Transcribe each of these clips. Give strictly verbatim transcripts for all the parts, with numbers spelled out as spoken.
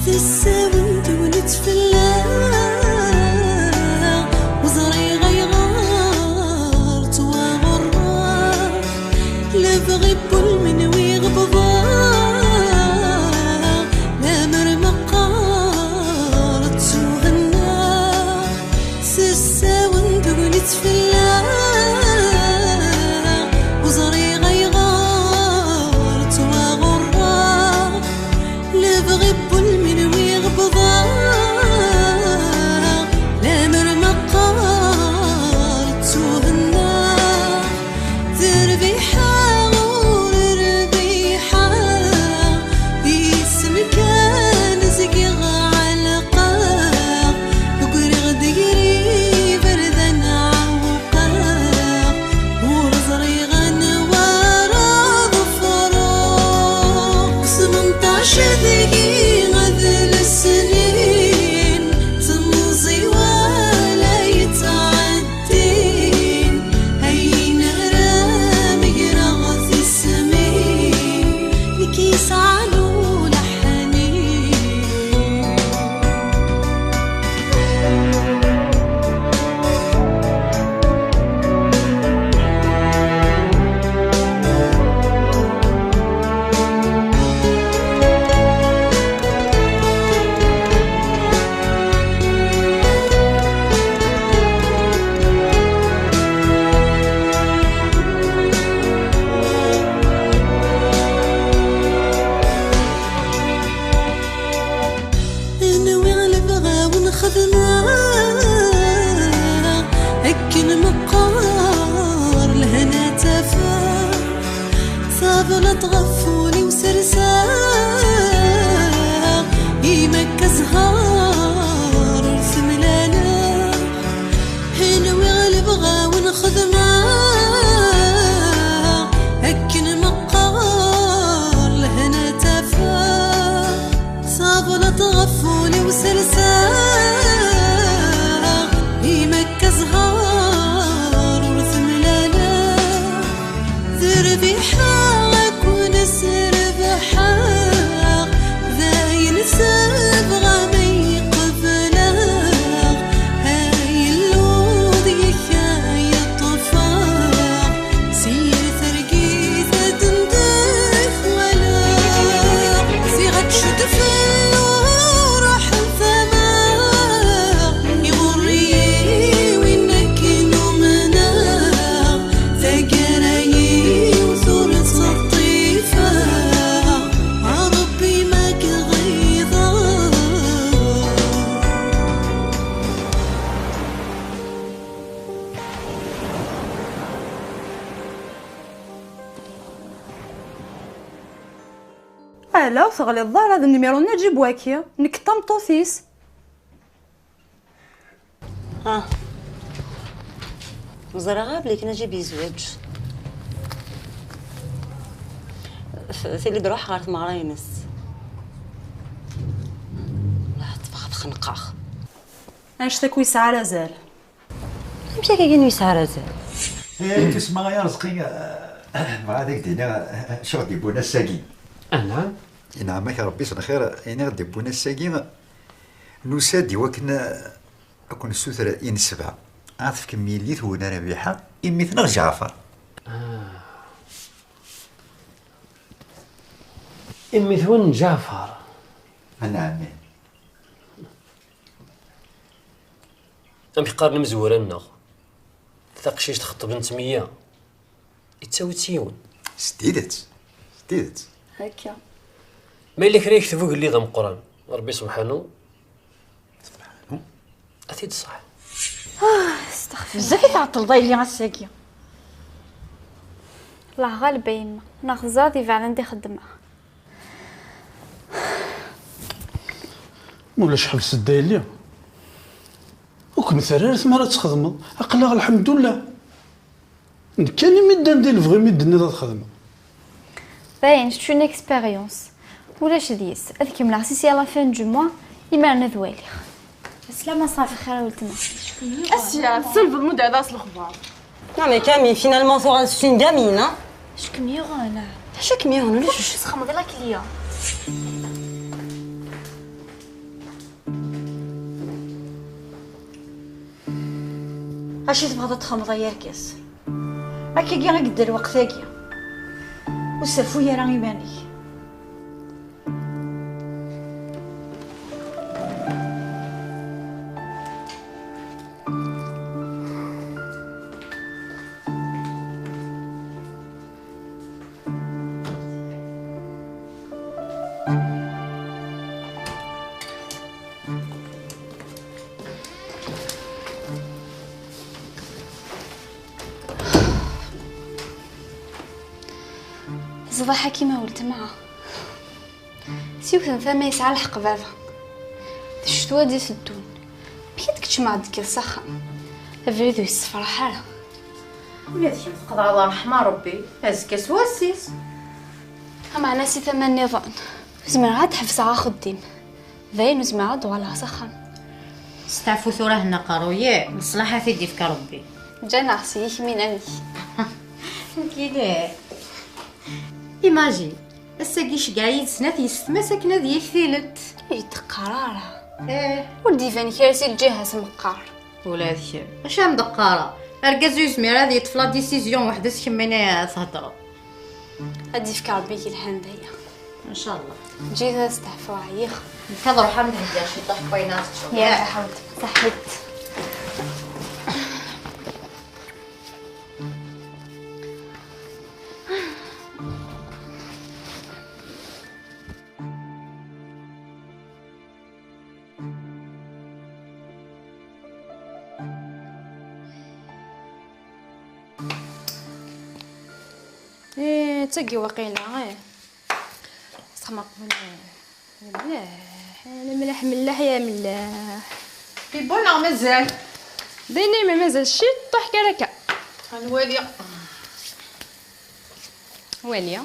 Tessawen tegnit fell-aɣ, ur ẓriɣ ayɣer ttwaɣurreɣ. Lebɣi n wul menwi ɣebḍeɣ, lamer meqqar ttuhennaɣ. Tessawen tegnit fell-aɣ, ur ẓriɣ ayɣer ttwaɣurreɣ. Lebɣi n wul menwi ɣebḍeɣ, lamer meqqar ttuhennaɣ. Terbiḥa ur rbiḥa, isem kan zgiɣ ɛelqeɣ, ggriɣ-d gar iberdan ɛewqeɣ, ur ẓriɣ anwa ara ḍefreɣ. Smenṭac deg-i d lesnin, temẓi wala yettɛeddi. Din, ayen ara megreɣ tismin, nekk yesɛan ulaḥnin. Nwiɣ lebɣa-wen xedmeɣ, akken meqqar lehna tafeɣ. Tablaḍt ɣef wul-iw serseɣ, imi akka zzher ur t-mlaleɣ. Nwiɣ lebɣa-wen xedmeɣ, akken meqqar lehna tafeɣ. Tablaḍt ɣef wul-iw serseɣ, imi akka zzher ur t-mlaleɣ. Terbiḥa akk nesrebḥeɣ, d ayen sebɣa ma iqebleɣ, ay Illu deg-k ay ṭṭfeɣ, si yir targit ad ndek walaɣ, ziɣ ad tcudfel uruḥ n tama, iɣurr-iyi win akken umneɣ. Taggara-iw tura ttseṭṭifeɣ, a Ṛebbi ma k-ɣiḍeɣ. Ala, ur teɣliḍeḍ ara d nnimeṛu n Naǧib waki, nekk d tameṭṭut-is. Ah. Ẓriɣ belli Naǧib yezweǧ. F-, tili d-ruḥ ɣer tmeɣra-ines. Lah, tebɣa ad xenqeɣ. Annect-a ur yesɛi ara azal. Amek akka kan ur yesɛi ara azal? Eh, tusma ay Arezqi, eh, bɣiɣ ad ak-d-iniɣ, eh, acu ɣ-d-yewwin ass-agi. Anɛam. Inɛem-ak Rebbi s lxir, iniɣ d-yewwin ass-agi. Nusa-d i wakken, eh, ad k-nessuter i nesba. Ad tefkem yelli-twen Rabiḥa i mmi-tneɣ Ǧaɛfar. Ah. I mmi-twen Ǧaɛfar. Anɛam. Amek qqaren imezwura-nneɣ? Taqcict xeṭṭben-tt meyya. Yettawi-tt yiwen. S tidet. S tidet. Akka. Ma yella kra yekteb ugellid ameqqran, Ṛebbi subḥanu, subḥanu, ad t-id-ṣaḥ. Ah, astaɣfirullah. Bezzaf i tɛeṭṭleḍ a yelli ass-agi. Allah ɣaleb a yemma, neɣ teẓriḍ yebɛed anda i xeddmeɣ. Ma ulac ḥebset-d a yelli. Ur kem-terri ara tmara ad txedmeḍ. Aql-aɣ lḥemdullah. Nekkani mi ddan di lebɣi mi d-tenniḍ ad xedmeɣ. Dayen, c'est une expérience. Ulac deg-s. Ad kemmleɣ si si à la fin du mois, imiren ad waliɣ. Slama, ṣafi, xir a weltma. Asya, tselbeḍ muddɛeḍ-as lexbar. Non mais Camille, finalement tura c'est une gamine, hein. Acu kem-yuɣen? Acu kem-yuɣen? Ulac acu. Txedmeḍ i la Cléa. Acu tebɣiḍ ad txedmeḍ ay argaz? Akkagi i yedda lweqt-agi. Ur sserfuy ara iman-ik. Ẓḍaḥ-agi ma weltma. S yiwet n tama yesɛa lḥeqq baba. D ccetwa d-iteddun. Amek i d-keččmeɣ deg s axxam? Abrid ur yessefraḥ ara. Ula d kemm tqeḍɛeḍ ṛṛeḥma Ṛebbi, azekka s wass-is. Ameɛna si tama nniḍen, ur zmireɣ ad ḥebseɣ axeddim. Dayen ur zmireɣ ad uɣaleɣ s axxam. Steɛfu tura henna aqerruy-im, leṣlaḥ ad t-id-ifk Ṛebbi. Ǧǧan-aɣ s yikmin amek. Nekkini. Imagine, ass-agi iceggeɛ-iyi-d snat yessetma-s akken ad iyi-ktilent. Ur yi-d-qqar ara. Eh. Ur d-iban kra si lǧiha-s meqqar. Ula d kemm. Acu am d-qqareɣ? Argaz ur yezmir ad yeṭṭef la décision weḥd-s, kemmini theddreḍ. Ad d-yefk Ṛebbi i yelhan d aya. Ncallah. Ǧǧiɣ ad steɛfuɣ, ɛyiɣ. Nekk ad ruḥeɣ ad m-d-heyyiɣ ciṭuḥ n wayen ara teččeḍ. Yak, yak. Ḥawet. Saḥit. Eh, d tagi waqila, eh. Sxemmeq mliḥ, mliḥ, ya mliḥ. Di bon neɣ mazal? Dini ma mazal ciṭuḥ kan akka. Ad nwali. Wali.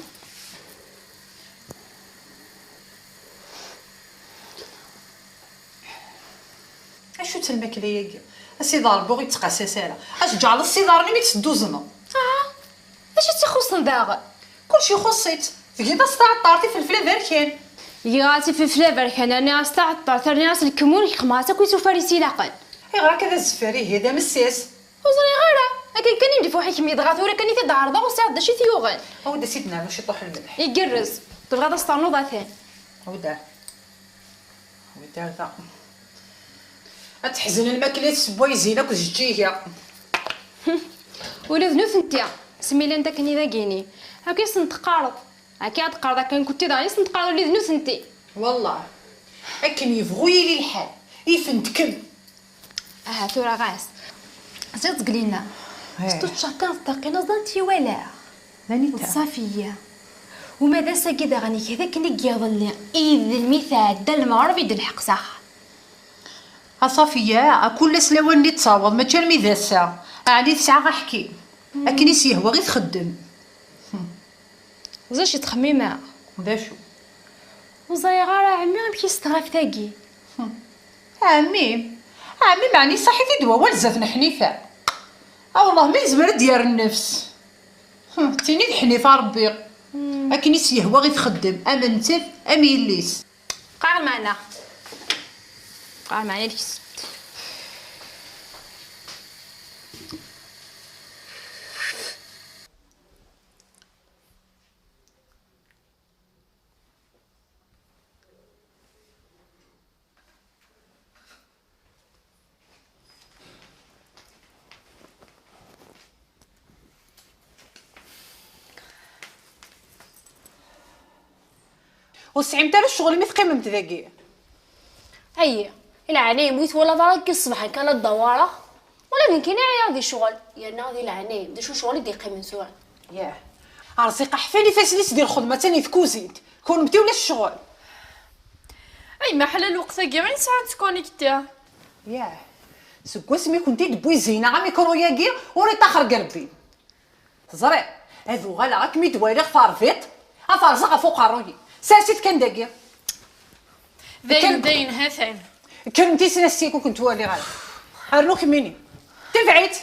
Acu-tt lmakla-agi? A Sidi Ṛebbi ur yettqasas ara. Ad tǧeɛleḍ s iḍarren-im i tt-tedduzneḍ. Ah, d acu i tt-ixuṣṣen daɣen? Kullec ixuṣṣ-itt. Tgiḍ-as taɛeṭṭart, ifelfel aberkan. Giɣ-as ifelfel aberkan, rniɣ-as taɛeṭṭart, rniɣ-as lkemmun, kexmeɣ-as akk isufar i s-ilaqen. Ayɣer akka d azeffar ihi, d amessas? Ur ẓriɣ ara. Akken kan i m-d-ifuḥ ikem-id, dɣa tura kan i t-id-ɛerḍeɣ, ur sɛiɣ d acu i t-yuɣen. Awi-d a Sidi Nɛem ciṭuḥ n lmelḥ. Igerrez. Tebɣiḍ ad s-ternuḍ atan? Awi-d. Awi-d ar da. Ad teḥzen lmakla i tessewway Zina akked Ǧǧiga. Ula d nutenti, asmi llant akken i dagini. Akka i sent-teqqareḍ. Akka ad teqqareḍ akka nekkenti daɣen i sent-teqqareḍ ula d nutenti. Wallah, akken yebɣu yili lḥal, ifent-kem. Aha, tura ɣas. Ziɣ deg lina. Eh. Surtout chacun s taqinaẓ d anti walaɣ. D anita? D Safiya. Uma d ass-agi daɣen ikat akken i yiḍelli, i d lmi tɛedda lmeɣreb i d-lḥeq s axxam. A Safiya, a kul ass lawan-nni d-taweḍ, mačči armi d ass-a. Ɛni tesɛa aḥkim? Akken i s-yehwa i txeddem. Ẓiɣ i ttxemmimeɣ. D acu? Ur ẓriɣ ara ɛemmi amek i s-tɣaf tagi. Ɛemmi? Ɛemmi meɛni saḥit-id wawal zdat n Ḥnifa? A wellah ma yezmer ad d-yerr nnefs. Hm, tini d Ḥnifa Ṛebbi. Akken i s-yehwa i txeddem, am nettat, am yelli-s. Qqar lmeɛna. Qqar lmeɛna lkes. Ur tesɛimt ara ccɣel mi teqqimemt dagi? Ayi, i leɛnaya-m ur twalaḍ ara akka ṣṣbeḥ akka la ddawareɣ? Ula d nekkini ɛyiɣ di ccɣel, yerna di leɛnaya-m, d acu ccɣel i d-yeqqimen tura? Yah. Arziqa ḥfan ifassen-is di lxedma, atan di tkuzint. Kunemti ulac ccɣel. Ay ma ḥla lweqt-agi i nesɛa nettkunekti. Yah. Seg wasmi i kent-id-tewwi Zina amikru-agi, ur iṭaxer deg rebbi. Teẓriḍ, ad uɣaleɣ ad kem-id-waliɣ terbiḍ, ad terẓeɣ ɣef uqerruy-im. Sers-it kan dagi. Dayen, kan. Dayen, ha-t-an. Kkremt i snat-ik ur kent-waliɣ ara. Rnu kemmini. Tebɛit.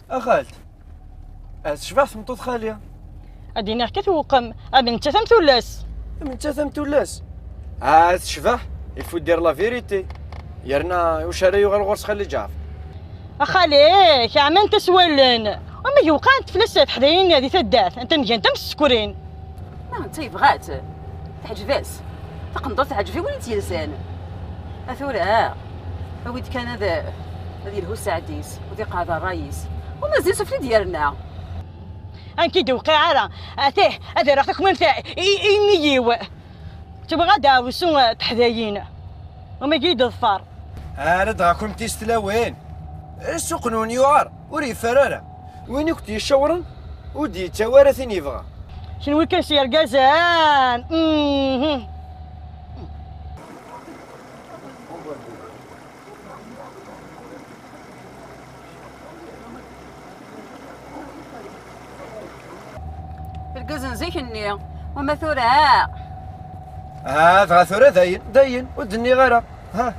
A xalt, ahat tecbeḥ tmeṭṭut xali. Ad d-iniɣ kan tewqem, am nettat am tullas. Am nettat am tullas? Ah, tecbeḥ, il faut dire la vérité. Yerna, iwacu ara yuɣal ɣur-s Xali Ǧaɛfeṛ? A xali, keɛmant-as wallen. Wamag wqɛent fell-as teḥdayin di taddart, anta ngant am tsekrin. Ma netta yebɣa-tt, teɛǧeb-as. Taqendurt teɛǧeb i win i tt-yelsan. A tura, awi-d kan ad, ad yelhu sseɛd-is, u ad iqeɛɛed ṛṛay-is. U ma zzi sufell i d-yerna. Anki d-iwqiɛ ara. Atih, ad rreɣ takmamt i, i, i imi-iw. Tebɣa ad d-ɛawsu, eh, teḥdayin. Wamagi i d-ḍfeṛ. Ara d-ɣakumt tis tlawin. Ssuq-nwen yuɛer, ur yeffer ara. Win i kent-yecawren, ur d-yettawi ara tin yebɣa. Kenwi kan s yergazen. Mhm. Irgazen zik-nni, wama tura? Ah, dɣa tura dayen, dayen, ur d-nniɣ ara. Ha.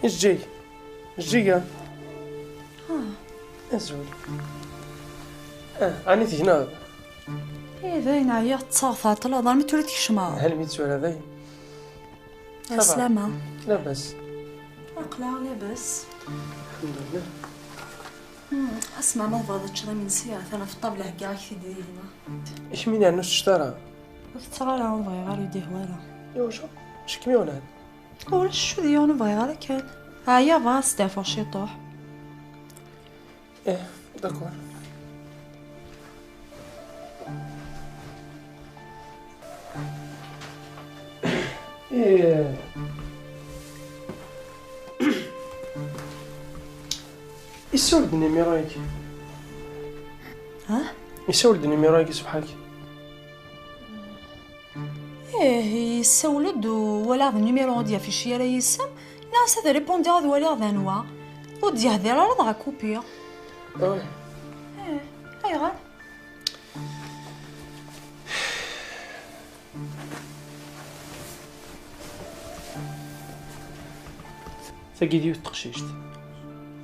Ijjay, ijjay-a. Ah. Azul. Ah, ɛni tegneḍ? Eh, dayen ɛyiɣ, ttaɣ tɛeṭṭleḍ, armi tura tkecmeḍ. Hal mi tura dayen. Ɛeslama. Labas. Aql-aɣ labas. Lḥemdullah. Hmm, asma ma tebɣiḍ ad teččeḍ imensi, atan ɣef ṭṭabla, heggaɣ-ak-t-id dinna. I kemmini ɛni ur teččeḍ ara? Ur tetteɣ ara, ur bɣiɣ ara, ur d-ihwa ara. Iwacu? Acu kem-yuɣen? Ulac acu d yiwen, ur bɣiɣ ara kan. Ɛyiɣ, bɣiɣ ad steɛfuɣ ciṭuḥ. Eh, d'accord. Eh. Issawel-d numéro-agi. Ha? Issawel-d numéro-agi ṣṣbeḥ-agi. Ih, yessawel-d u walaɣ d numéro ur d-yafici ara yisem, nniɣ-as ad répondiɣ ad waliɣ d anwa. Ur d-yehdir ara, dɣa kupiɣ. Ah. Ih, ayɣer? Tagi d yiwet teqcict.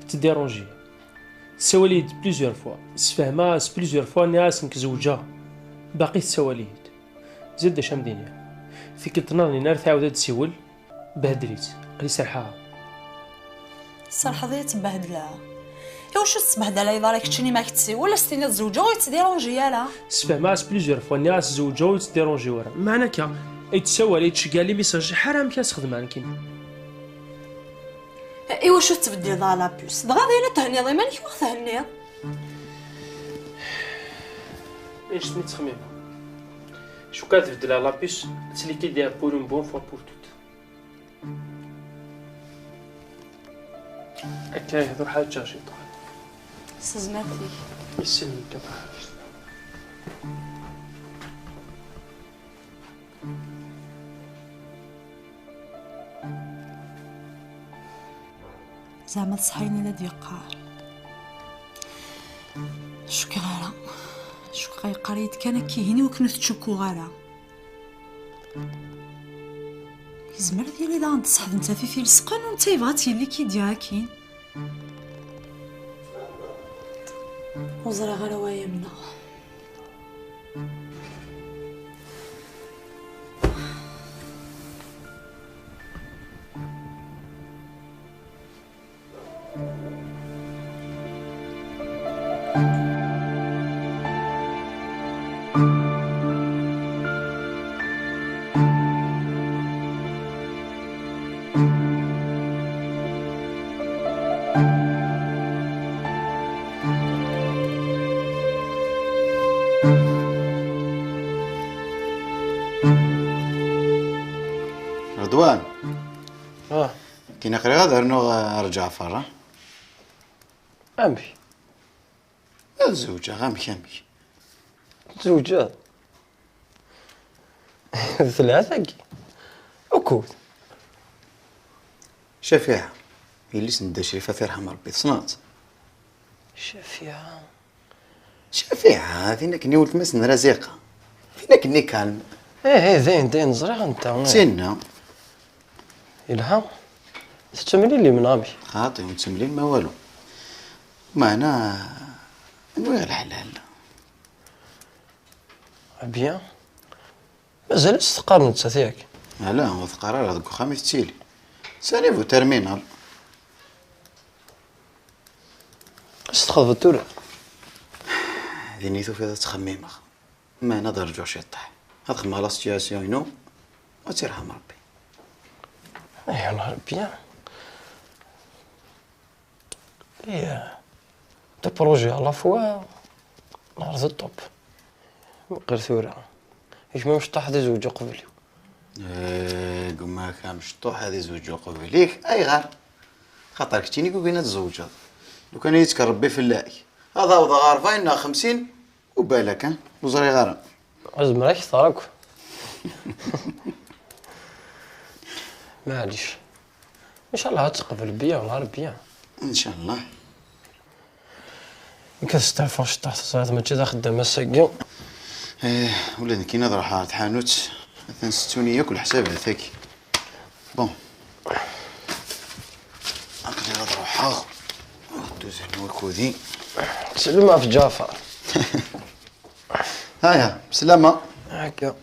Tettdiṛunji. Tessawal-iyi-d plusieurs fois. Sfehmeɣ-as plusieurs fois, nniɣ-as nekk zewǧeɣ. Baqi tessawal-iyi-d. Ziɣ d acu am d-iniɣ. Tikkelt nniḍen ar tɛawed ad d-tessiwel, behdel-itt. Aql-i serḥeɣ. Serḥeḍ-iyi ad tbehdleɣ. Iwacu tettbehdaleḍ ara keččini ma k-tessiwel, ad s-tiniḍ zewǧeɣ ur yettdiṛunji ara? Sfehmeɣ-as plusieurs fois, nniɣ-as zewǧeɣ ur yettdiṛunji ara. Meɛna akka, ay tessawal, ay tceggeɛ les messages, ḥar amek ad s-xedmeɣ nekkini. Iwacu tettbeddileḍ ara la puce? Dɣa d ayen ad thenniḍ iman-ik, ma ɣ-thenniḍ? Anect mi ttxemmimeɣ. Cukkeɣ ad beddleɣ la puce, ad tt-liquidiɣ pour une bonne fois pour toutes. Akka i hduṛ ḥaǧa ciṭuḥ. S zmat-ik. Isellem-d ɣef Zeɛma d ṣṣeḥ ayen i la d-yeqqar? Cukkeɣ ara. Cukkeɣ yeqqar-iyi-d kan akka ihin i wakken ur t-ttcukkuɣ ara. Yezmer ad yili daɣen d ṣṣeḥ d netta i t-ilesqen u netta yebɣa ad tt-yelli Kidia akin. Ur ẓriɣ ara wa yamneɣ. Ridwan. Ah. Akken aql-i ad rnuɣ ɣer Ǧaɛfar, ah? Amek? Ad zewǧeɣ, amek, amek? Tzewǧeḍ? D telha tagi. Ukud? Cafiɛa, yelli-s n Dda Crif, ad t-irḥem Rebbi, tessneḍ-tt? Cafiɛa. Cafiɛa, tin akken i weltma-s n Raziqa. Tin akken i kalm. Ih, ih, dayen, dayen, ẓriɣ anta. Tinna. Yelha. Tettemlilim neɣ amek? Xaṭi, ur nettemlil ma walu. Meɛna, anwa i ɣ-lḥelal? Bien. Mazal-itt teqqar nettat, yak? Ala, ur teqqar ara, deg uxxam i tettili. Sani bu terminal. Ad s-txedmeḍ tura? Din i tufiḍ ad ttxemmimeɣ. Meɛna ad rǧuɣ ciṭṭaḥ. Ad xedmeɣ la situation-inu, ad tt-irḥem Rebbi. Ay, a Rebbi. Ih, deux projets à la fois, neɣ d ṭṭup. Meqqer tura. Gma amecṭuḥ ad izewǧ uqbel-iw. Eh, gma-k amecṭuḥ ad izewǧ uqbel-ik. Ayɣer? Xaṭer keččini i yugin ad tzewǧeḍ. Lukan ad yettkel Rebbi fell-ak, ad awḍeɣ ɣer ṛebɛin neɣ xemsin, u balak, ha? Ur ẓriɣ ara. Zemreɣ akteṛ akk. Maɛlic. Ncallah ad teqbel Rebbi, neɣ Rebbi. Ncallah. Nekk ad steɛfuɣ ciṭṭaḥ, teẓriḍ mačči d axeddam ass-agi. Eh, ula d nekkini ad ruḥeɣ ɣer tḥanut, atan settun-iyi akk leḥsabat-agi. Bon. Aql-i ad ruḥeɣ. Dduzan wakudi. Sellem ɣef Ǧaɛfar. Aya, bslama. Akka.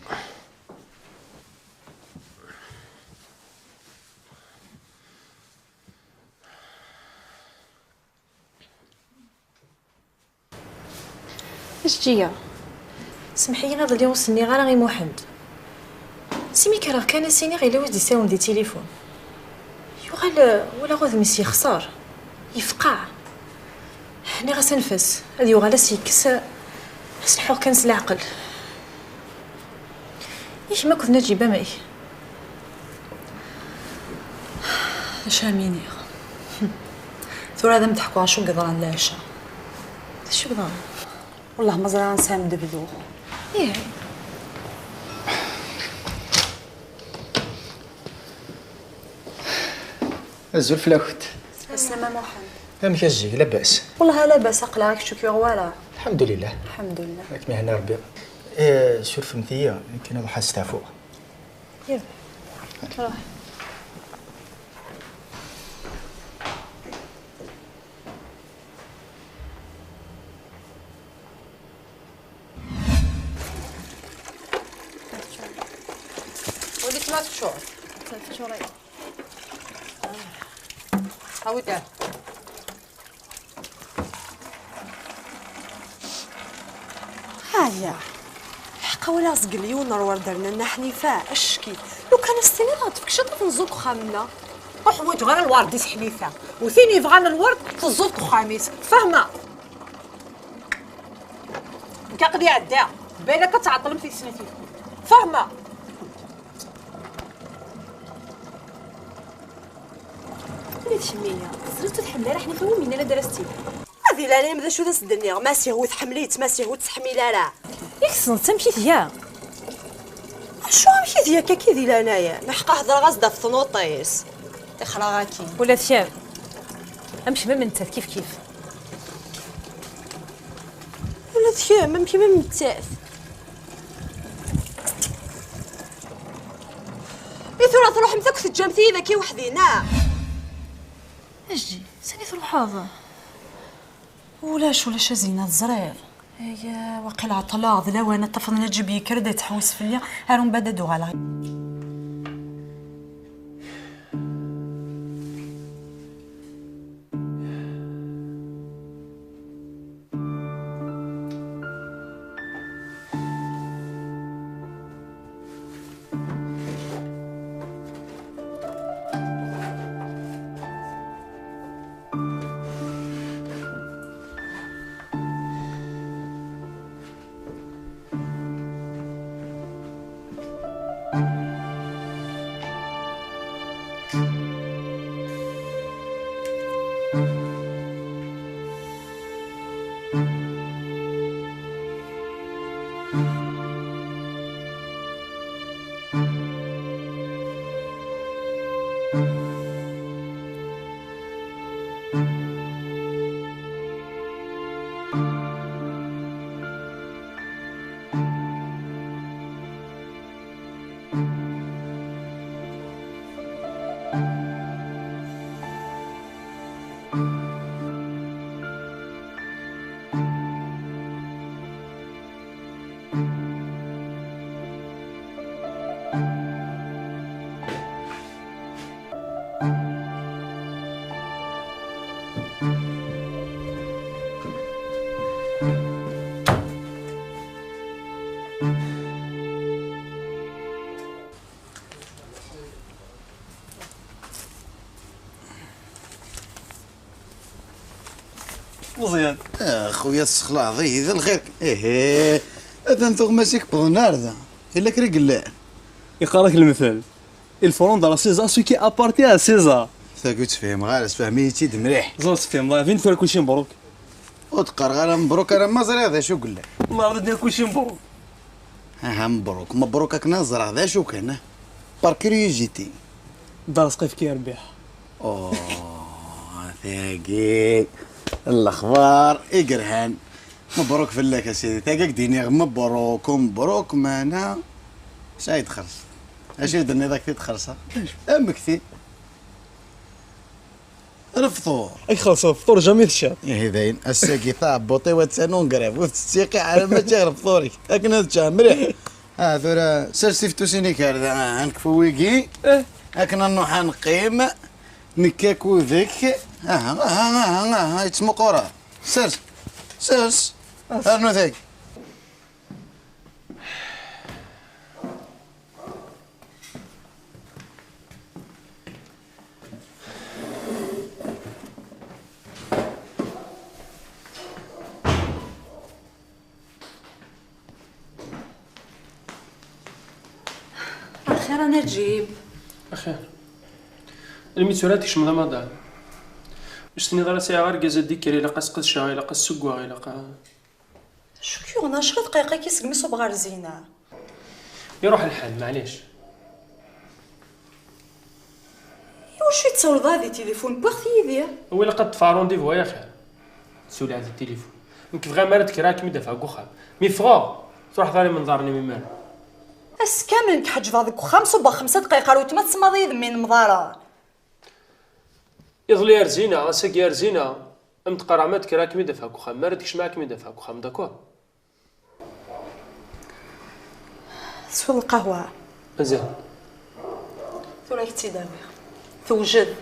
Ečč-iyi. Semmeḥ-iyi, iḍelli ur s-nniɣ ara i Muḥend. Si mi kkreɣ kan ad s-iniɣ yella wi s-d-isawlen di tilifun. Yuɣal, eh, walaɣ udem-is yexṣer, yefqeɛ. Nniɣ-as anef-as, ad yuɣal ad s-yekkes, eh, ad s-lḥuɣ kan s leɛqel. I kemm akked Naǧib, amek? D acu ara m-iniɣ? Tura ad am-d-ḥkuɣ acu i yeḍran leɛca. D acu i yeḍran? Wellah ma ẓriɣ ansa ara m-d-bduɣ. Ih. Azul fell-akent. Aslama Muḥend. Amek a zik, labas? Wellah labas, aql-aɣ kečč ur k-yuɣ wara. Lḥemdulillah. Lḥemdulillah. Ad kem-ihenni Rebbi. Eh, surfemt-iyi, akken ad ruḥeɣ ad steɛfuɣ. Yah. Ruḥ. Walit ma teččur. Teččur. Awi-d. Aya. Ḥqa walaɣ zgel yiwen n rward rnan Nna Ḥnifa, ack-it. Lukan as-tiniḍ ad tefk ciṭṭaḥ n ẓẓu deg uxxam-nneɣ. Ur ḥwaǧeɣ ara lward-is Ḥnifa. U tin yebɣan lward, teẓẓu deg uxxam-is. Fehmeɣ. Nekk aql-i ɛeddaɣ. Balak ad tɛeṭṭlemt i tesnat-iw. Fehmeɣ. Ula d kemmi, teẓriḍ ur tḥemmel ara Ḥnifa, umi nnan ad ara s-tili. Ad Di leɛnaya-m d acu d as-d-nniɣ? Masiḥ ur tḥemmel-itt, Masiḥ ur tt-tḥemmel ara. I tessneḍ-tt amek i tga? Acu amek i tga akka di leɛnaya-m? Ḥqa hedreɣ-as-d ɣef tnuṭ-is. Tixra-agi. Ula d kemm. Amek ma nettat kif kif. Ula d kemm, amek ma nettat. I tura truḥemt akk teǧǧamt-iyi dagi weḥd-i, neɣ? Ejdi, sani truḥeḍ? Ulac, ulac a Zina, teẓriḍ. Aya, waqil ɛeṭṭleɣ, d lawan ad tafeḍ Naǧib yekker-d ad yettḥewwis fell-i, ar umbeɛd ad d-uɣaleɣ. Meẓyan. A xuya, tessexlaɛeḍ-iyi, d lxir. Ihi, atan tuɣmas-ik wwḍen ar da. Yella kra i yellan? Yeqqar-ak lemtel: Il faut rendre à César ce qui appartient à César. Tagi ur tt-fhimeɣ ara, sefhem-iyi-tt-id mliḥ. Ẓer ur tt-tefhimeḍ ara, din tura kulci mebruk. Ur d-qqareɣ ara mebruk ara ma ẓriɣ d acu yellan. Neɛreḍ ad d-nini kulci mebruk. Aha, mebruk, mebruk akken ad ẓreɣ d acu kan, ah. Par curiosité. Dda Rezqi, efk-iyi rrbiḥ. Oh, tagi lexbar i yerhan. Mebruk fell-ak a sidi. Tagi ad k-d-iniɣ mebruk, ur mebruk, meɛna sɛid xers. Acu i d-tenniḍ, ad k-t-id-xerseɣ? Amek ti? Lefṭur. Ad k-xellṣeɣ lefṭur, jamais tecciḍ. Ihi dayen, ass-agi taɛebbuṭ-iw attan ungrab, ur tettiqiɛ ara ma ččiɣ lefṭur-ik. Akken ad ččeɣ mliḥ. Ah, tura sers tiftusin-ik ar da, ah, ad nekfu wigi. Eh. Akken ad nruḥ ad neqqim, nekk akked-k. Aha, aha, aha, aha, yettmuqur-aɣ. Sers, sers. Rnu tagi. Axir a Naǧib. Axir. Almi d tura ad tkecmeḍ amaḍal. Ur s-tenniḍ ara sɛiɣ argaz ad d-ikker, ilaq ad s-qedceɣ, ilaq ad s-ssuggeɣ, ilaq a... Acu k-yuɣen? Ɛecra dqayeq akka segmi ṣubbeɣ ɣer Zina. Iruḥ lḥal, maɛlic. Iwacu i d-tsawleḍ-aɣ di tilifun? Wwiɣ-t yid-i. Awi, ilaq ad ṭṭfeɣ rendez-vous ay axir. Tsuleɛ di tilifun. Nekk bɣiɣ mi ara d-kkreɣ ad kem-id-afeɣ deg uxxam. Mi ffɣeɣ, truḥeḍ ara imenḍaren-im imir. Ass kamel nekk ḥeǧbeɣ deg uxxam, ṣubbeɣ xemsa dqayeq ɣer weltma, tsemmaḍ-iyi d mmi n Mḍara. Iḍelli ar Zina, ass-agi ar Zina. Am d-qqareɣ, ma d-kkreɣ ad kem-id-afeɣ deg uxxam, mi ara d-kecmeɣ ad kem-id-afeɣ deg uxxam, d'accord? Teswiḍ lqahwa? Mazal. Tura ad k-tt-id-awiɣ. Tewjed.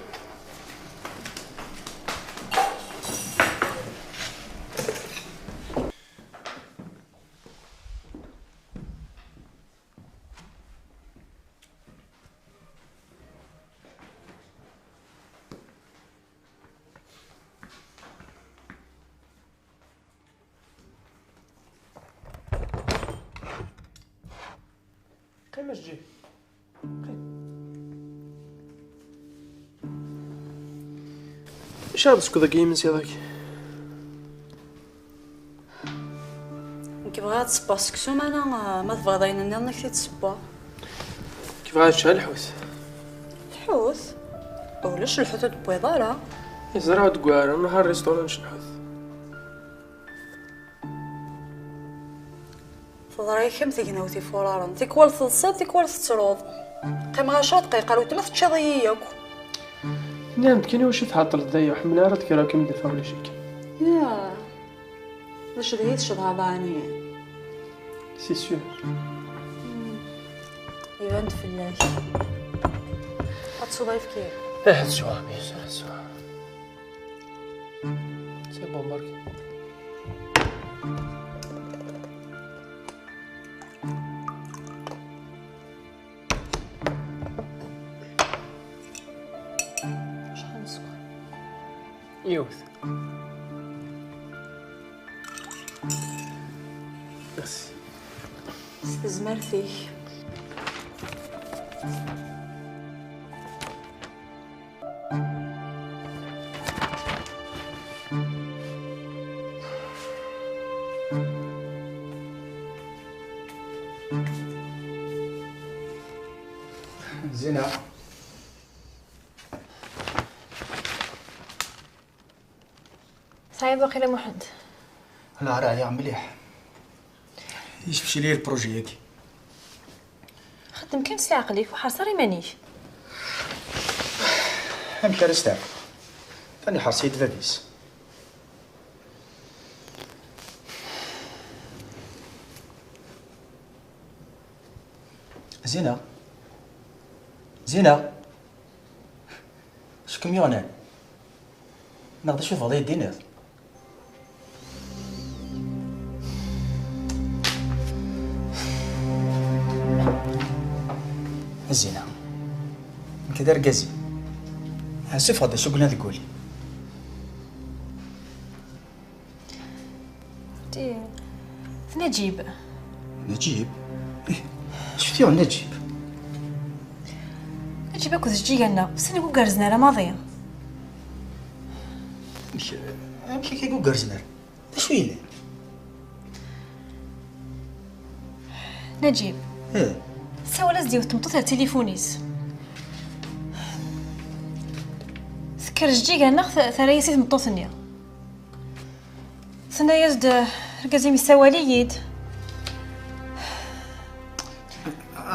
Qqim a Jjib. Qqim. Acu ara teskuḍ deg yimensi dagi? Tsebbeɣ seksu, mana, ah, ma tebɣiḍ ayen nniḍen ad k-t-id-ssewweɣ. Kif ad ččeɣ lḥut? Lḥut? Ulac lḥut ur d-tewwiḍ ara. Yeẓra ur d-tewwi ara, nruḥ ar restaurant ad nečč lḥut. Teḍra-yak am tegnawt ifuraren, tikwal teḍsiḍ, tikwal tettruḍ. Qqimeɣ ɛecra dqayeq ar weltma teččiḍ-iyi yakk. Nniɣ-am-d kan iwacu tɛeṭṭleḍ, ay ur ḥemmleɣ ara ad k-rreɣ akken d afawlic-ik. Yah. D acu deg-i tcedhaḍ ɛni? C'est sûr. Hmm. Iban-d fell-ak. Ad tesweḍ ayefki? Eh, ad sweɣ, bien sûr, ad sweɣ. C'est bon, barka. Acḥal n sskeṛ? Yiwet. Merci. S tezmert-ik. Zina. Tesɛiḍ waqila Muḥend? La, ɛyiɣ mliḥ. Yesfecel-iyi lpruji-agi. Xeddem kan s leɛqel-ik, ur ḥerreṣ ara iman-ik. Amek ara steɛfuɣ? Atan iḥerṣ-iyi-d bab-is. Zina. Zina. Acu kem-yuɣen? Neɣ d acu tebɣiḍ ad yi-d-tiniḍ? A Zina, nekk d argaz-im. Ssufeɣ-d acu yellan deg wul-im. Di-, d Naǧib. Naǧib? Ih, acu t-yuɣen Naǧib? Naǧib akked Jeǧǧiga-nneɣ, ur uggerzen ara maḍi. Amek, amek akka i uggerzen ara? D acu yellan? Naǧib. Eh. Tessawel-as-d yiwet tmeṭṭut ar tilifun-is. Tekker Jeǧǧiga-nneɣ, t-, terra-yas i tmeṭṭut-nni. Tenna-yas-d, "Argaz-im yessawal-iyi-d."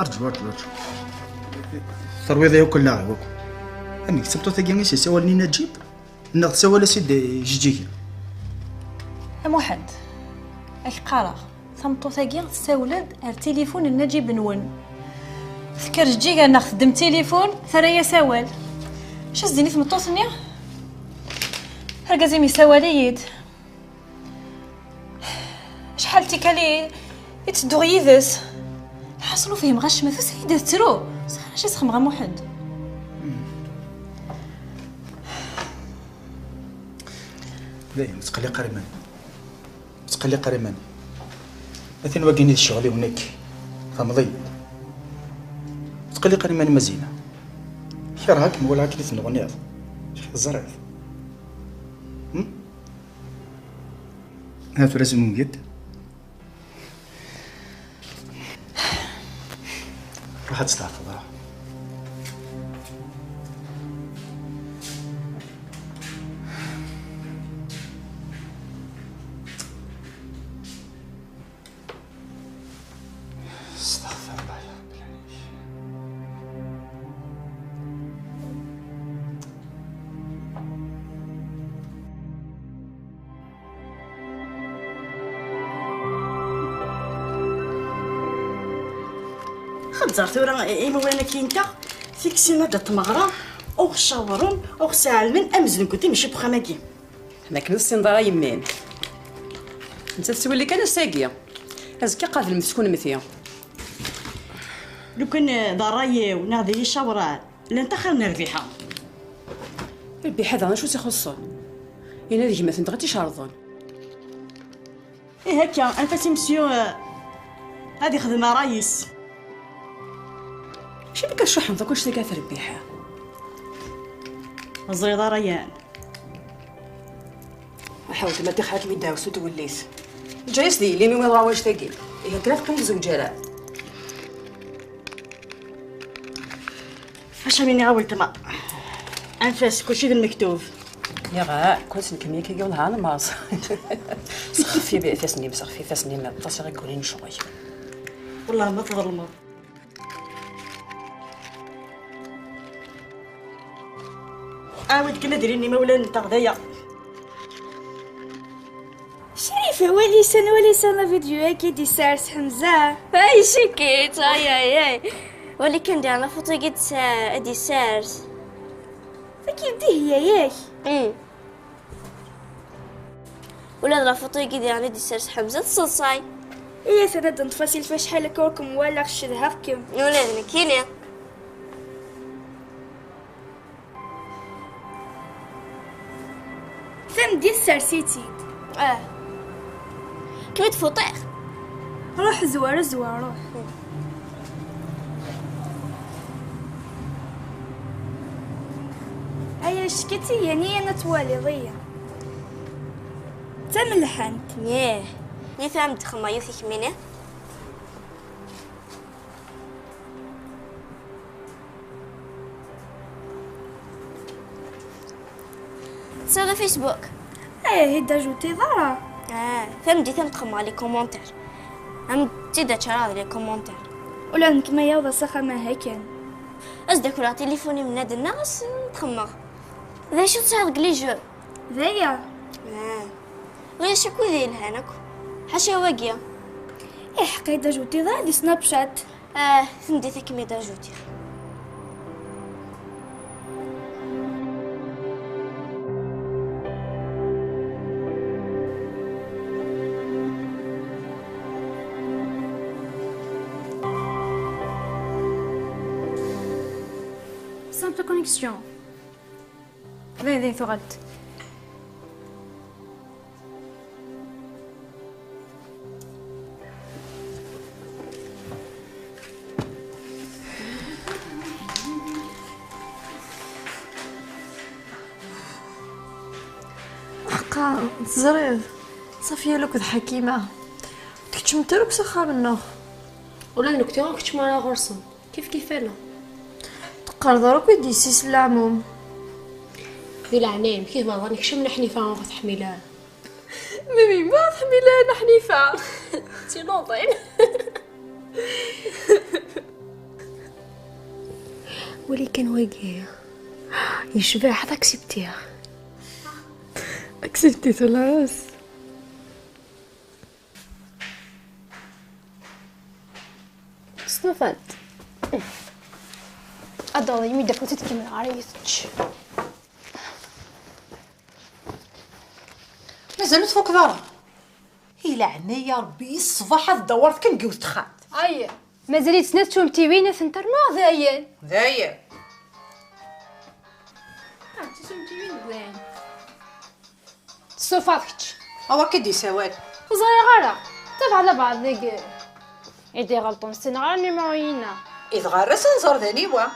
Arǧu, arǧu, arǧu. Terwiḍ-iyi akk allaɣ-iw akk. Amek, d tameṭṭut-agi i s-yessawalen i Naǧib? Neɣ tessawal-as-id i Jeǧǧiga? A Muḥend, ad k-qqareɣ, tameṭṭut-agi tessawel-d ar tilifun n Naǧib-nwen. Tekker Jeǧǧiga-nneɣ teddem tilifun, terra-yas awal. Acu as-d-tini tmeṭṭut-nni? "Argaz-im yessawal-iyi-d." Acḥal n tikkal i, i ttedduɣ yid-s. Lḥaṣun ur fhimeɣ acemma, tusa-yi-d tettru. Sxir acu i s-xemmeɣ a Muḥend. Dayen, ur ttqelliq ara iman-im. Ur ttqelliq ara iman-im. Atan wagi-nni d ccɣel-iw nekk. Tfehmeḍ-iyi-d. Ur ttqelliq ara iman-im a Zina. Kerheɣ-kem, walaɣ akken i tennuɣniḍ. Teẓriḍ. Hmm? Ha tura zmumget. Ruḥ ad testeɛfuḍ, ruḥ. استغفر الله يا رب العالمين. Xedzer tura imawlan-agi nteɣ, tiksin ad d-tmeɣra, ur ɣ-cawren, ur ɣ-sɛelmen, amzun nekkenti mačči n uxxam-agi. Akken ur tessineḍ ara yemma-m. Nettat tettwelli kan ass-agi. Azekka qabel mmet kunemti. Lukan, eh, d ṛṛay-iw neɣ d iyi-cawren, llant axir n Rbiḥa. Rbiḥa daɣen acu i tt-ixuṣṣen? Yenna d gma-tneɣ i tt-icerḍen. Ih akka, anef-as i mesyu, eh, ad ixdem ṛṛay-is. Acu akka tcuḥḥeḍ akk annect-agi ɣef Rbiḥa? Ẓriḍ ara yan. Ḥawet ma tixer-ikem-id ddeɛwessu n twellit. Ǧǧa-yas di yelli-m i wid ɣer wannect-agi. Ihi akken ad qqim tzewǧ ara. Acu am iniɣ a weltma? Anef-as, kulci d lmektub. Niɣ, kul s nekk mi akka yiwen ha nmaẓ. Sexfif ifassen-im, sexfif ifassen-im, aṭas i ɣ-iggulin ccɣel. Wellah ma tḍelmeḍ. Awi-d kan ad ilin imawlan-nteɣ d aya. Crifa, wali san, wali san avidyu-agi d-isers Ḥemza. Ay, cikit, ay, ay, ay. Wali kan diɣen afuṭu-agi d-sa-, d-isers. Tagi d Dihya, yak? Mm. Ula d la photo-agi diɣen i d-isers Ḥemza teṣṣeḍṣay. Iyyat ad d-neṭṭef asilef acḥal akka ur kem-walaɣ, cedhaɣ-kem. Ula d nekkini. Tameddit sers-itt-id. Ah. Kem-id fuṭiɣ. Ruḥ zwar, zwar, ruḥ. Ay acki-tt, iyan, iyan ad twaliḍ, iyan. D tamelḥant. Ih. Nitni am d-xemma yiwet ikmini. Tesɛiḍ Facebook? Eh, i d-ajutiḍ ara. Ah, tameddit am txemmeɣ les commentaires. Am tt-id-aččareɣ les commentaires. Ula d nekk ma yaweḍ s axxam aha kan. As-d akreɣ tilifun-im nadennaɣ as-d-xemmeɣ. D acu tesɛiḍ deg les jeux? D aya. Ah. Ulac akk wid yelhan akk. Ḥaca wagi. Iḥeqqa i d-ajutiḍ ara di Snapchat. Ah, tameddit ad kem-id-ajutiɣ. Simple connexion. Dayen, dayen, tuɣal-d. Ḥqa, teẓriḍ, Ṣafya akked Ḥakima ur d-keččment ara akk s axxam-nneɣ. Ula d nekkni ur keččem ara ɣur-sen. Kif kif-aneɣ. Teqqareḍ ara akk i d-yessis n leɛmum. Di leɛnaya-m, kif ma bɣan keččem Nna Ḥnifa ur ɣ-tḥemmil ara. Mimi, ma ɣ-tḥemmil ara Nna Ḥnifa. D tinuḍin. Wali kan wagi. Yecbeḥ, ad akseptiɣ. Aksepti tura. Stufa-d. Ad d-aɣeḍ imi d-afut i tkemmel ɣer iyi-tečč. Mazal ur tfukeḍ ara? I leɛnaya Rebbi, i ṣṣbeḥ ad d-taweḍ kan deg yiwet texxamt. Ay, mazal-itt snat tumtiwin ad tent-rnuɣ dayen. Dayen. Ah, d tisumtiwin deg wayen. Tessufad kečč. Awa k-id-isawal. Ur ẓriɣ ara. Tabeɛ labeɛḍ deg i d-iɣelṭen, ssineɣ ara numéro-ina. I dɣa err-as anẓar d aniwa.